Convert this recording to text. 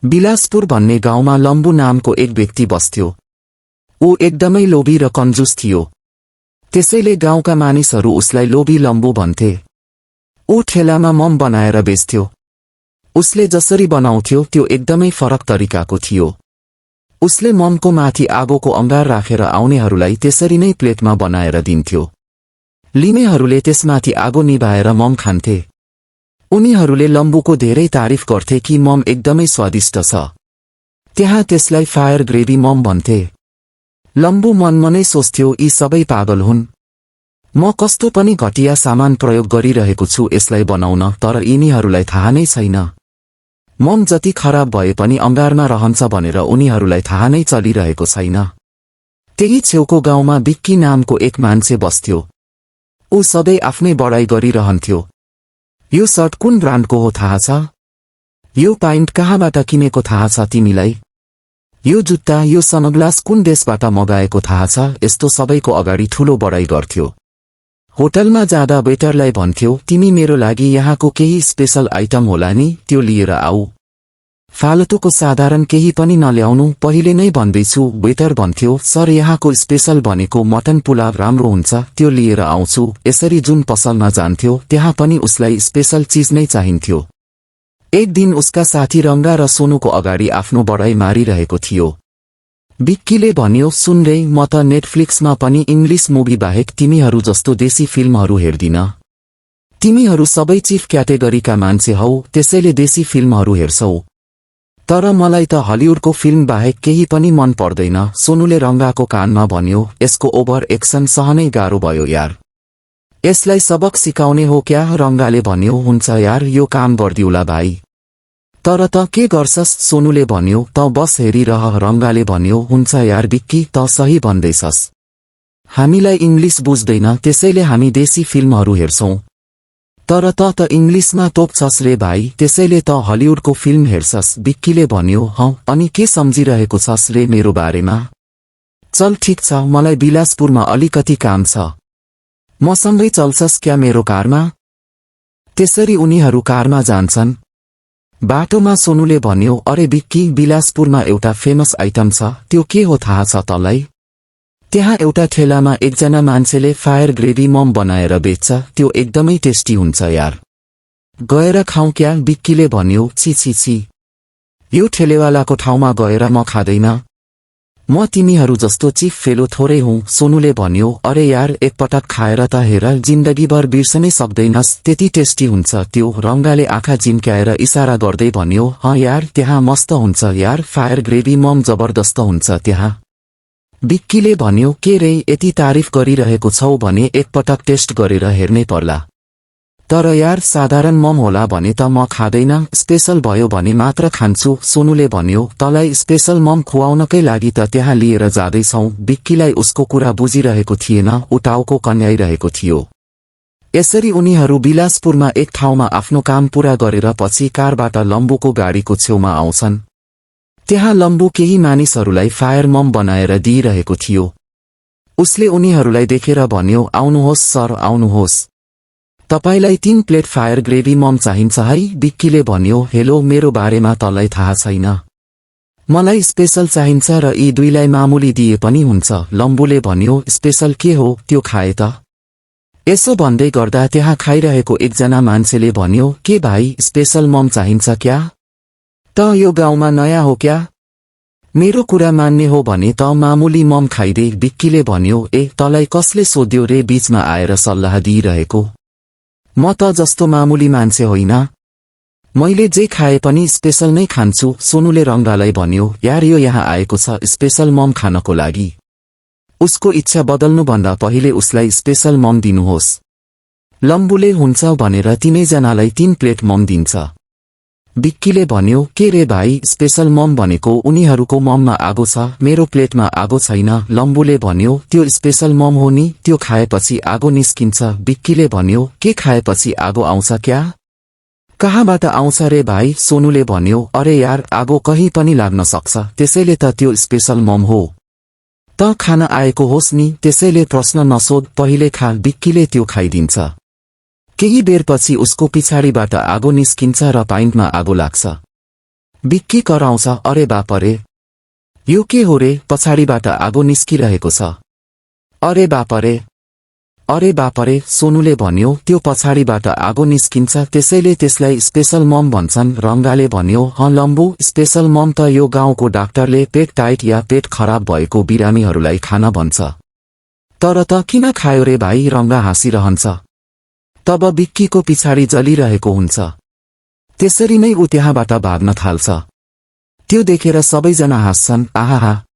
बिलासपुर भन्ने गाउँमा लम्बु नामको एक व्यक्ति बस्थ्यो। ऊ एकदमै लोभी र कन्जुस थियो। त्यसैले गाउँका मानिसहरू उसलाई लोभी लम्बु भन्थे। ऊ ठेलामा मम बनाएर बेच्थ्यो। उसले जसरी बनाउँथ्यो त्यो एकदमै फरक तरिकाको थियो। उसले ममको माथि आगोको अंगार राखेर आउनेहरूलाई त्यसरी नै प्लेटमा बनाएर दिन्थ्यो। लिनेहरूले त्यसमाथि आगो निभाएर मम खान्थे। उनीहरूले लम्बुको धेरै तारिफ गर्थे कि मम एकदमै स्वादिष्ट छ। त्यहाँ त्यसलाई फायर ग्रेभी मम भन्थे। लम्बु मनमनै सोच्थ्यो, यी सबै पागल हुन्। म कस्तो पनि घटिया सामान प्रयोग गरिरहेको छु यसलाई बनाउन, तर यिनीहरूलाई थाहा नै छैन। मम जति खराब भए पनि अंगारमा रहन्छ भनेर उनीहरूलाई थाहा नै चलिरहेको छैन। त्यही छेउको गाउँमा बिक्की नामको एक मान्छे बस्थ्यो। ऊ सधैँ आफ्नै बढाइ गरिरहन्थ्यो। यो सर्ट कुन ब्रान्डको हो थाहा छ? यो पाइन्ट कहाँबाट किनेको थाहा छ तिमीलाई? यो जुत्ता, यो सनग्लास कुन देशबाट मगाएको थाहा छ? यस्तो सबैको अगाडि ठूलो बढाइ गर्थ्यो। होटलमा जाँदा वेटरलाई भन्थ्यो, तिमी मेरो लागि यहाँको केही स्पेशल आइटम होला नि, त्यो लिएर आऊ। फालतुको साधारण केही पनि नल्याउनु, पहिले नै भन्दैछु, वेटर भन्थ्यो। सर, यहाँको स्पेशल भनेको मटन पुलाव राम्रो हुन्छ, त्यो लिएर आउँछु। यसरी जुन पसलमा जान्थ्यो त्यहाँ पनि उसलाई स्पेशल चीज नै चाहिन्थ्यो। एक दिन उसका साथी रंगा र सोनुको अगाडि आफ्नो बढाइ मारिरहेको थियो। बिक्कीले भन्यो, सुन रे, म त नेटफ्लिक्समा पनि इंग्लिश मुभी बाहेक तिमीहरू जस्तो देशी फिल्महरू हेर्दिन। तिमीहरू सबै चिफ क्याटेगरीका मान्छे हौ, त्यसैले देशी फिल्महरू हेर्छौ। तर मलाई त हलिउडको फिल्म बाहेक केही पनि मन पर्दैन। सोनुले रंगाको कानमा भन्यो, यसको ओभर एक्सन सहनै गाह्रो भयो यार। यसलाई सबक सिकाउने हो क्या? रंगाले भन्यो, हुन्छ यार, यो काम गर्दिउला भाइ। तर त के गर्छस्? सोनुले भन्यो, त बस हेरिरह। रंगाले भन्यो, हुन्छ यार बिक्की, त सही भन्दैछस्। हामीलाई इंग्लिश बुझ्दैन, त्यसैले हामी देशी फिल्महरू हेर्छौं। तर त इंग्लिशमा तोप्छस् रे भाइ, त्यसैले त हलिउडको फिल्म हेर्छस्। बिक्कीले भन्यो, अनि के सम्झिरहेको छस् रे मेरो बारेमा? चल ठीक छ, मलाई बिलासपुरमा अलिकति काम छ। मसँगै चल्छस् क्या मेरो कारमा? त्यसरी उनीहरू कारमा जान्छन्। बाटोमा सोनुले भन्यो, अरे बिक्की, बिलासपुरमा एउटा फेमस आइटम छ, त्यो के हो थाहा छ तँलाई? त्यहाँ एउटा ठेलामा एकजना मान्छेले फायर ग्रेभी मम बनाएर बेच्छ, त्यो एकदमै टेस्टी हुन्छ यार। गएर खाउँ क्या? बिक्कीले भन्यो, छि छि छि, यो ठेलेवालाको ठाउँमा गएर म खाँदैन। म तिमीहरू जस्तो चिफ फेलो थोरै हुँ। सोनुले भन्यो, अरे यार, एकपटक खाएर त हेर, जिन्दगीभर बिर्सनै सक्दैनस्, त्यति टेस्टी हुन्छ त्यो। रंगाले आँखा झिम्क्याएर इशारा गर्दै भन्यो, यार, त्यहाँ मस्त हुन्छ यार, फायर ग्रेभी मम जबरदस्त हुन्छ त्यहाँ। बिक्कीले भन्यो, के रे, यति तारिफ गरिरहेको छौ भने एकपटक टेस्ट गरेर हेर्नै पर्ला। तर यार, साधारण मम होला भने त म खाँदैन, स्पेशल भयो भने मात्र खान्छु। सोनुले भन्यो, तँलाई स्पेशल मम खुवाउनकै लागि त त्यहाँ लिएर जाँदैछौ। बिक्कीलाई उसको कुरा बुझिरहेको थिएन, ऊ टाउको कन्याइरहेको थियो। यसरी उनीहरू बिलासपुरमा एक ठाउँमा आफ्नो काम पूरा गरेर पछि कारबाट लम्बुको गाडीको छेउमा आउँछन्। त्यहाँ लम्बु केही मानिसहरूलाई फायर मम बनाएर दिइरहेको थियो। उसले उनीहरूलाई देखेर भन्यो, आउनुहोस् सर, आउनुहोस्। तपाईलाई 3 प्लेट फायर ग्रेभी मम चाहिन्छ है? बिक्कीले भन्यो, हेलो, मेरो बारेमा तँलाई थाहा छैन। मलाई स्पेशल चाहिन्छ र यी दुईलाई मामुली दिए पनि हुन्छ। लम्बुले भन्यो, स्पेशल के हो त्यो खाए त? यसो भन्दै गर्दा त्यहाँ खाइरहेको एकजना मान्छेले भन्यो, के भाइ, स्पेशल मम चाहिन्छ क्या? त यो गाउँमा नयाँ हो क्या? मेरो कुरा मान्ने हो भने त मामुली मम खाइदे। बिक्कीले भन्यो, तँलाई कसले सोध्यो रे बीचमा आएर सल्लाह दिइरहेको? म त जस्तो मामुली मान्छे होइन, मैले जे खाए पनि स्पेशल नै खान्छु। सोनुले रंगालाई भन्यो, यार, यो यहाँ आएको छ स्पेशल मम खानको लागि। उसको इच्छा बदल्नुभन्दा पहिले उसलाई स्पेशल मम दिनुहोस्। लम्बुले हुन्छ भनेर तिनैजनालाई 3 प्लेट मम दिन्छ। बिक्कीले भन्यो, के रे भाइ, स्पेशल मम भनेको उनीहरूको मममा आगो छ, मेरो प्लेटमा आगो छैन। लम्बुले भन्यो, त्यो स्पेशल मम हो नि, त्यो खाएपछि आगो निस्किन्छ। बिक्कीले भन्यो, के खाएपछि आगो आउँछ क्या? कहाँबाट आउँछ रे भाइ? सोनुले भन्यो, अरे यार, आगो कहीँ पनि लाग्न सक्छ, त्यसैले त त्यो स्पेशल मम हो। त खान आएको होस् नि, त्यसैले प्रश्न नसोध, पहिले खा। बिक्कीले त्यो खाइदिन्छ। केही बेरपछि उसको पिछाडीबाट आगो निस्किन्छ र पाइन्टमा आगो लाग्छ। बिक्की कराउँछ, अरे बापरे, यो के हो रे, पछाडिबाट आगो निस्किरहेको छ। अरे बापरे, सोनुले भन्यो, त्यो पछाडिबाट आगो निस्किन्छ, त्यसैले त्यसलाई स्पेशल मम भन्छन्। रंगाले भन्यो, लम्बु, स्पेशल मम त यो गाउँको डाक्टरले पेट टाइट या पेट खराब भएको बिरामीहरूलाई खान भन्छ। तर त किन खायो रे भाइ, रंगा हाँसिरहन्छ। तब बिक्कीको पिछाडी जलिरहेको हुन्छ। त्यसरी नै ऊ त्यहाँबाट भाग्न थाल्छ। त्यो देखेर सबैजना हाँस्छन्, आहा।